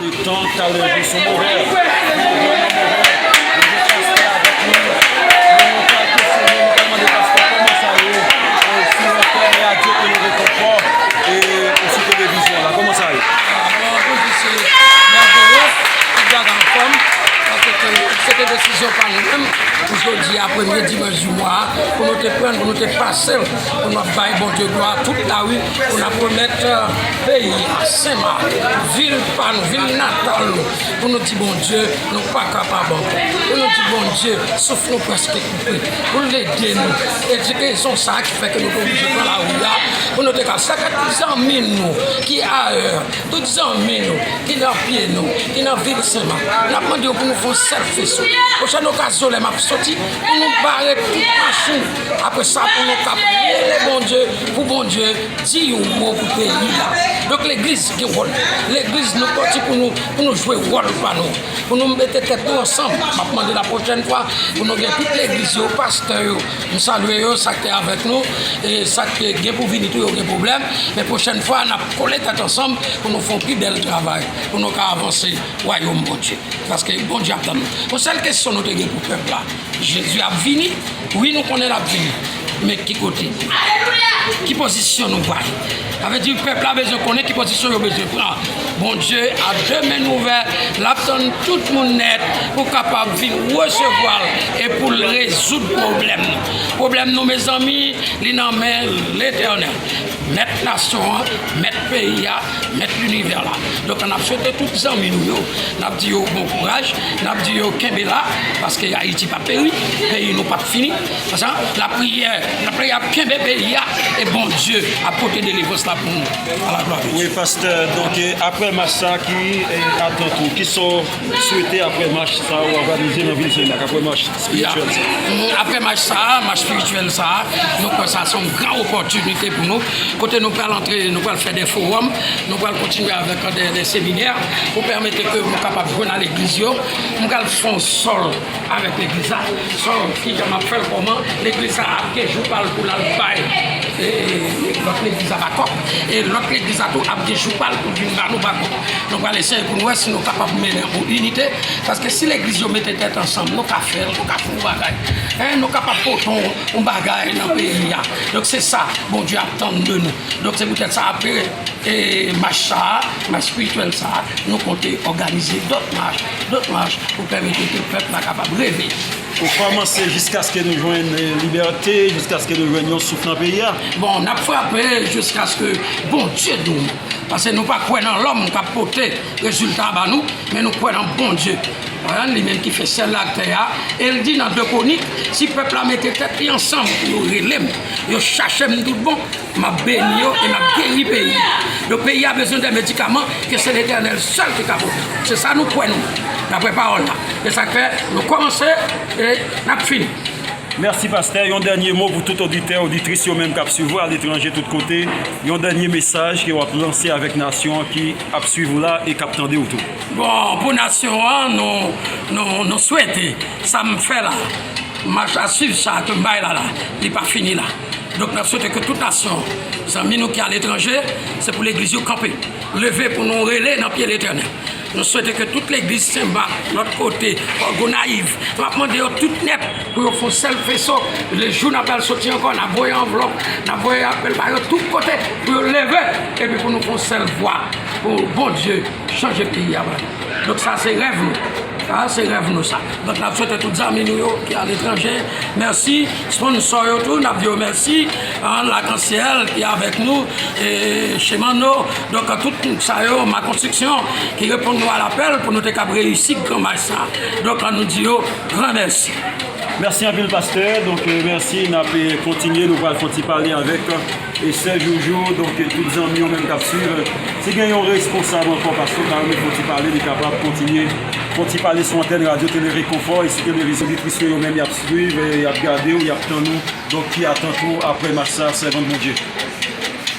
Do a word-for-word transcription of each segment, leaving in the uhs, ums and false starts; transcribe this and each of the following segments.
Tan k ta leve sou Movè. Pastè avèk nou. Nou pral kesyone, nou pral mande pastè kòman sa ye, e, sou antèn Radio Télé Réconfort, e, e sou televizyon la. Kòman sa ye? Bon, bonjou, se Merveilleux. Tout bagay anfòm. Paske se te desizyon pa nou menm pou jodi a, premye dimanch di mwa a, pou nou te pran, pou nou te pase l, pou n ap bay Bondye glwa tout lari, pou n ap remèt, e, peyi a, Senmak, vil pa nou, vil natal nou, pou nou di Bondye, nou pa kapab ankò. Pou nou di Bondye, souf nou prèske koupe. Pou l ede nou. E se rezon sa a ki fè ke nou te oblije pran lari a, pou nou te ka. Sa k tout zanmi nou ki ayè, tout zanmi nou ki nan pye nou, ki nan vil Senmak, n ap mande yo pou nou fè yon sèl feso. Pwochèn okazyon lè m ap soti, pou nou bare tout machin. Apre sa, pou nou ka priye Bondye, pou Bondye di yon mo pou peyi a. Donk, legliz gen wòl. Legliz, nou pati pou nou, pou nou jwe wòl pa nou. Pou nou mete tèt nou ansanm. M ap mande la pwochèn fwa pou nou gen tout legliz yo, pastè yo. M salye yo, sa k te avèk nou, e sa k te gen pou vini tou, yo gen pwoblèm. Men pwochèn fwa, n ap kole tèt ansanm pou nou fè yon pi bèl travay, pou nou ka avanse wayòm Bondye. Paske Bondye ap tann nou. Yon sèl kesyon nou te gen pou pèp la. Jezi ap vini. Wi, nou konnen l ap vini. Men ki kote? Ki pozisyon nou pran? Sa vle di pèp la bezwen konnen ki pozisyon yo bezwen pran. Bondye a de men ouvè, l ap tann tout moun nèt pou kapab vin resevwa l e pou l rezoud pwoblèm nou. Pwoblèm nou, mezanmi, li nan men Letènèl. Mèt nasyon an, mèt peyi a, mèt linivè la. Donk, n ap swete tout zanmi nou yo, n ap di yo bon kouraj, n ap di yo kenbe la, paske Ayiti p ap peri, peyi nou p ap fini. Konsa, lapriyè, lapriyè ap kenbe peyi a, e Bondye ap pote delivrans la pou nou. A la glwa de Dye. Wi, pastè, donk, e, apre mach sa, ki, e, atant ou, ki sa w swete apre mach sa, w òganize nan vil Senmak, apre mach spirityèl sa? Mm, apre mach sa, mach spirityèl sa, nou kwè sa se yon gran opòtinite pou nou, kote nou pral antre, nou pral fè de fowòm, nou pral kontinye avèk de, de seminè pou pèmèt ke nou kapab jwenn a legliz yo. Nou pral fè yon sòl avèk legliz la. Sòl, kijan m ap fè l, kòman legliz la ap gen jou pa l pou l al bay, e, lòt legliz la bakòp. E lòt legliz la tou ap gen jou pa l pou l vin ba nou bakòp. Nou pral eseye pou n wè si nou kapab mennen yon inite. Paske si legliz yo mete tèt ansanm, nou ka fè l, nou ka fè yon bagay. Hein, nou kapab pote yon, yon bagay nan peyi a. Donk se sa Bondye ap tann de nou. Donk se poutèt sa apre, e, mach sa a, mach espirityèl sa a, nou konte òganize dòt mach, dòt mach pou pèmèt ke pèp la kapab reveye. Ou kòmanse jiskaske nou jwenn, e, libète, jiskaske nou jwenn yon souf nan peyi a? Bon, n ap frape jiskaske Bondye di yon mo. Paske nou pa kwè nan lòm k ap pote rezilta ba nou, men nou kwè nan Bondye. Li menm ki fè syèl la ak tè a. E l di nan de Kwonik, si pèp la mete tèt li ansanm pou yo rele m, yo chache m tout bon, m ap beni yo e m ap geri peyi a. Donk peyi a bezwen de medikaman ke se Letènèl sèl ki ka pote. Se sa nou kwè nou, daprè pawòl la. E sa k fè nou kòmanse e n ap fini. Mèsi, pastè. Yon dènye mo pou tout oditè, oditris yo menm k ap swiv ou aletranje, tout kote. Yon dènye mesaj ke w ap lanse avèk nasyon an ki ap swiv ou la e k ap tande w tou. Bon, pou nasyon an, nou, nou, nou swete sa m fè la, mach a swiv sa ke m bay la la, li pa fini la. Donk, n ap swete ke tout nasyon, zanmi nou ki aletranje, se pou legliz yo kanpe, leve pou nou rele nan pye Letènèl. Nou swete ke tout legliz Senmak, lòt kote, Gonayiv, n ap mande yo tout nèt pou yo fè yon sèl feso. Lejou n ap al soti ankò, n ap voye anvlòp, n ap voye apèl ba yo tout kote pou yo leve, epi pou nou fè yon sèl vwa, pou Bondye chanje peyi a ba nou. Donk sa se rèv nou. Sa se rèv nou sa. Donk n ap swete tout zanmi nou yo ki aletranje, mèsi. Sponsò yo tou, n ap di yo mèsi. An, Lakansyèl ki avèk nou, e Chemano. Donk tout sa yo, Ma Konstriksyon, ki reponn nou a lapèl pou nou te kab reyisi gran mach sa. Donk an nou di yo gran mèsi. Mèsi anpil, pastè. Donk, e, mèsi. N ap, e, kontinye. Nou pral fè yon ti pale avèk, e, sè Joujou. Donk, e, tout zanmi yo menm k ap swiv. Si gen yon responsab ankò, pastè, w ta renmen fè yon ti pale, li kapab kontinye fè yon ti pale sou antèn Radyo Tele Rekonfò e sou televizyon. Oditris yo menm, y ap swiv, e, y ap gade w, y ap tann ou. Donk, ki atant ou apre mach sa, sèvant Bondye?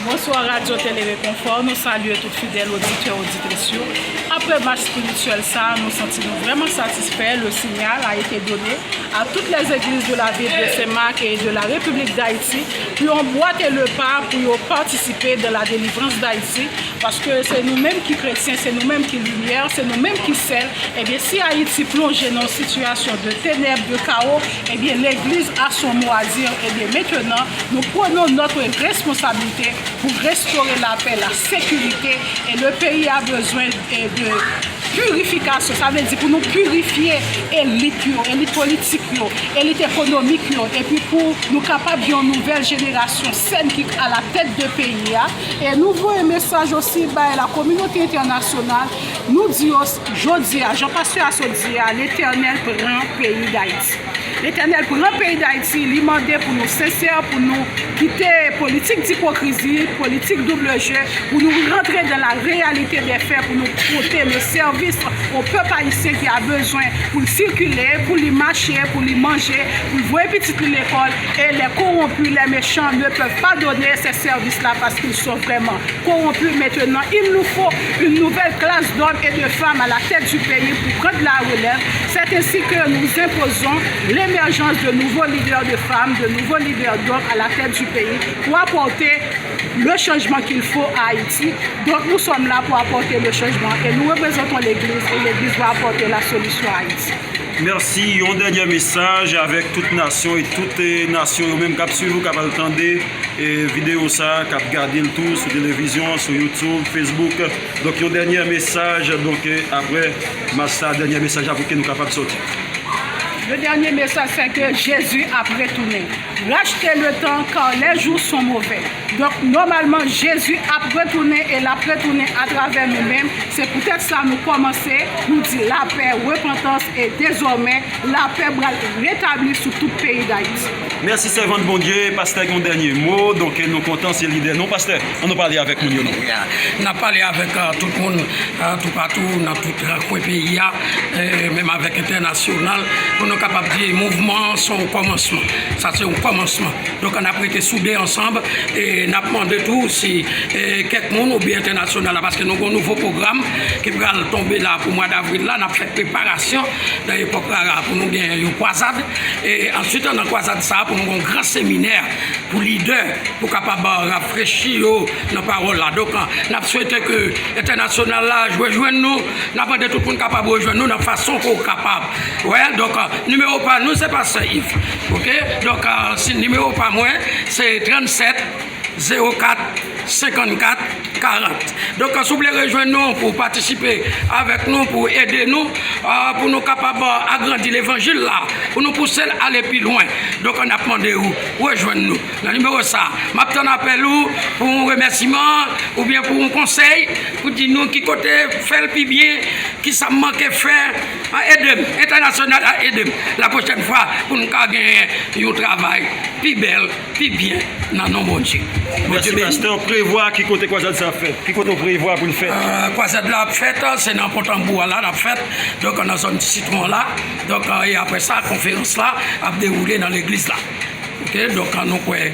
Bonswa, Radyo Tele Rekonfò. Nou salye tout fidèl oditè, oditris yo. Apre mach espirityèl sa, nou santi nou vrèman satisfè. Le signal a été donné à toutes les églises de la ville de Saint-Marc et de la République d'Haïti pou yo anbwate le pa, pou yo patisipe dans la délivrance d'Haïti, Paske se nou menm ki kretyen, se nou menm ki limyè, se nou menm ki sèl. Ebyen, si Ayiti plonje nan yon sitiyasyon de tenèb, de kawo, ebyen, legliz a son mo a di. Ebyen, maintenant, nous prenons notre responsabilité pour restaurer la paix, la sécurité, et le pays a besoin, eh, de purification. Sa vle di pou nou pirifye elit yo, elit politik yo, elit ekonomik yo, epi pou nou kapab gen yon nouvèl jenerasyon sèn ki a la tèt de peyi a. E nou voye mesaj osi bay la kominote entènasyonal, nou di yo jodi a, jan pastè a sot di a, Letènèl pran peyi Dayiti. Letènèl pran peyi Dayiti, li mande pou nou sensè, pou nou kite politik dipokrizi, politik double jeu, pou nou rantre dans la réalité des faits, pou nou pote le service au peuple haïtien qui a besoin pou l sikile, pou li mache, pou li manje, pou l voye pitit li lekòl. Et les corrompus, les méchants ne peuvent pas donner ces services-là parce qu'ils sont vraiment corrompus. Maintenant, il nous faut une nouvelle classe d'hommes et de femmes à la tête du pays pour prendre la relève. C'est ainsi que nous imposons l'émergence de nouveaux leaders de femmes, de nouveaux leaders d'hommes à la tête du pays pour apporter le changement qu'il faut à Haïti. Donc nous sommes là pour apporter le changement et nous représentons l'Église et l'Église va apporter la solution à Haïti. Mèsi. Yon dènye mesaj avèk tout nasyon e tout eh, nasyon yo menm k ap swiv ou, k ap al tande eh, videyo sa, k ap gade l tou sou televizyon, sou YouTube, Facebook. Donk yon dènye mesaj, donk eh, apre match sa, dènye mesaj la pou ke nou kapab soti. Le dernier message, c'est que Jésus a retourné. Racheter le temps, car les jours sont mauvais. Donk, nòmalman, Jezi ap retounen e l ap retounen atravè nou menm. Se poutèt sa nou kòmanse, nou di lapè, repantans e dezòmè, lapè pral retabli sou tout peyi Dayiti. Mèsi sèvant Bondye, pastè gen yon dènye mo, donk nou kontan se lidè nou, pastè, ann nou pale avèk moun yo non. N ap pale avèk tout moun toupatou nan tout kwen peyi a, menm avèk entènasyonal, pou nou kapab di mouvman an se yon kòmansman. Sa se yon kòmansman. Donk, n ap rete soude ansanm e n ap mande tou si kèk moun oubyen entènasyonal la, paske nou gen yon nouvo pwogram ki pral tonbe la pou mwa davril la, n ap fè preparasyon nan epòk rara pou nou gen yon kwazad. E answit, nan kwazad sa a, pou nou gen yon gran seminè pou lidè, pou kapab rafrechi yo nan pawòl la. Donk, n ap swete ke entènasyonal la rejwenn nou. N ap mande tout moun kapab rejwenn nou nan fason ke w kapab. Wè, donk, nimewo pa nou, se Pastè Yves. Oke? Donk, si nimewo pa mwen, se trannsèt, zewo kat, senkannkat, karant. Donk, si w vle rejwenn nou pou w patisipe avèk nou, pou w ede nou, pou nou kapab agrandi levanjil la, pou nou pouse l ale pi lwen. Donk, n ap mande w rejwenn nou nan nimewo sa a. M ap tann apèl ou pou yon remèsiman oubyen pou yon konsèy, pou di nou ki kote fè l pi byen, kisa m manke fè. Ede m, entènasyonal la ede m lapwochèn fwa pou n ka genyen yon travay pi bèl, pi byen nan non Bondye. Mèsi pastè. Prevwa ki kote kwazad sa ap fèt? Ki kote w prevwa pou l fèt? Kwazad la ap fèt, se nan Pòtanbou a la l ap fèt. Donk, nan zòn Ti Sitwon an la. Donk, e apre sa, konferans la ap dewoule nan legliz la. Oke, donk, nou kwè,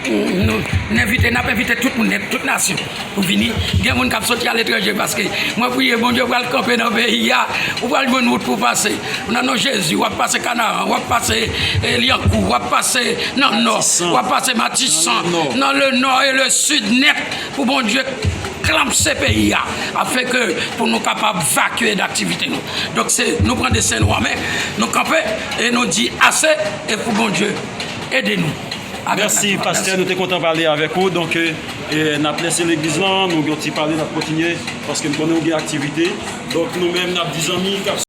nou, n envite, n ap envite tout moun nèt, tout nasyon pou vini. Gen moun k ap soti aletranje, paske mwen priye Bondye pral kanpe nan peyi a. Ou pral jwenn wout pou w pase. Nan non Jezi, w ap pase Kanaran, w ap pase Lyankou, w ap pase nan Nò, w ap pase Matisan, nan le Nò e le Sid nèt, pou Bondye klamse peyi a, afenke pou nou kapab vakye daktivite nou. Donk, se nou pran desten nou an men, nou kanpe e nou di ase, e pou Bondye ede nou. Mèsi pastè, nou te kontan pale avèk ou. Donk, n ap lese legliz lan, nou gen yon ti pale, n ap kontinye, paske m konnen ou gen aktivite. Donk, nou menm, n ap di zanmi k ap